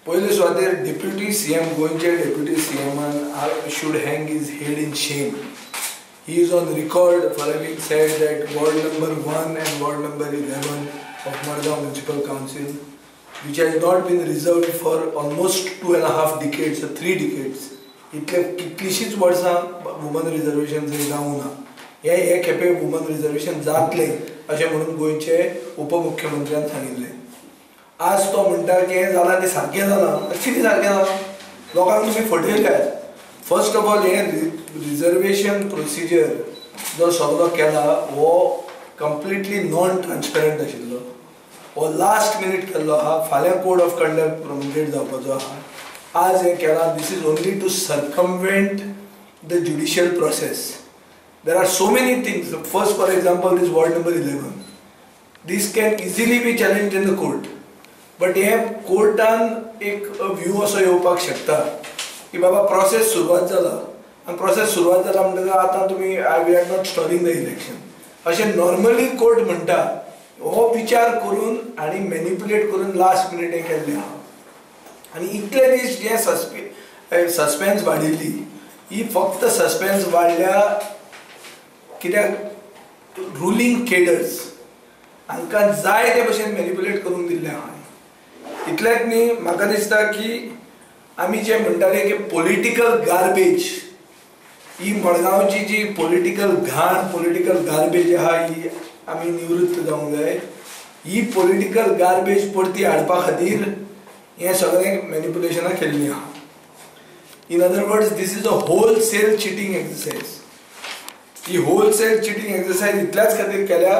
पयले सुवातेर deputy CM, गोंयचे deputy सीएमान should hang his head in shame. He is on record for having said that ward number 1 and ward number 11 of Margao Municipal Council, which has not been reserved for almost 2.5 decades or 3 decades, इतले कितलीशींच वर्सां woman reservation थंय जावंक ना. हे हे खेपे woman reservation जातलें अशें म्हणून गोंयचे उपमुख्यमंत्र्यान सांगिल्लें. आज तो म्हणटा की हें जालां तें सारकें जालां. कितें सारकें जालां? लोकांक तुमी फटयल्यात. फर्स्ट ऑफ ऑल हें रिजर्वेशन प्रोसिजर जो सगळो केला हो कंप्लिटली नॉन ट्रान्सपेरंट आशिल्लो. हो लास्ट मिनीट केल्लो आहा. फाल्यां कोड ऑफ कंडक्ट प्रोमोटेट जावपाचो आहा. आज हें केलां. This is only to circumvent the judicial process. There are so many things. First, for example, this ward number 11, this can easily be challenge in the court. But हे कोर्टान एक view असो येवपाक शकता की बाबा प्रोसेस सुरवात जाला आनी प्रोसेस सुरवात जाला म्हणटकच आतां तुमी we are not stalling the election अशें नॉर्मली कोर्ट म्हणटा. हो विचार करून आनी मॅनिपुलेट करून लास्ट मिनीट हें केल्लें आहा. आनी इतले दीस जे सस्पेन्स वाडिल्ली ही फक्त सस्पेन्स वाडल्या कित्याक रुलींग केडर्स हांकां जाय ते भशेन मॅनिपुलेट करूंक दिल्लें आहा. इतलेंच न्ही, म्हाका दिसता की आमी जे म्हणटाले की पॉलिटिकल गार्बेज, ही मडगांवची जी पॉलिटिकल घाण, पॉलिटिकल गार्बेज आहा ही आमी निवृत्त जावंक जाय. ही पॉलिटिकल गार्बेज परती हाडपा खातीर हें सगळें मॅनिपुलेशनां केल्लीं आहा. In other words, this is a wholesale cheating exercise. He wholesale cheating exercise इतल्याच खातीर केल्या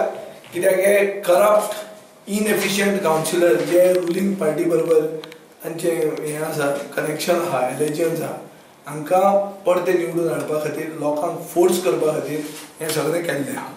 कित्याक हे करप्ट इनएफिशियंट कावन्सिलर जे रुलींग पार्टी बरोबर तांचें हें आसा, कनेक्शन आहा, एलिजन्स आहा, हांकां परते निवडून हाडपा खातीर लोकांक फोर्स करपा खातीर हें सगळें केल्लें आहा.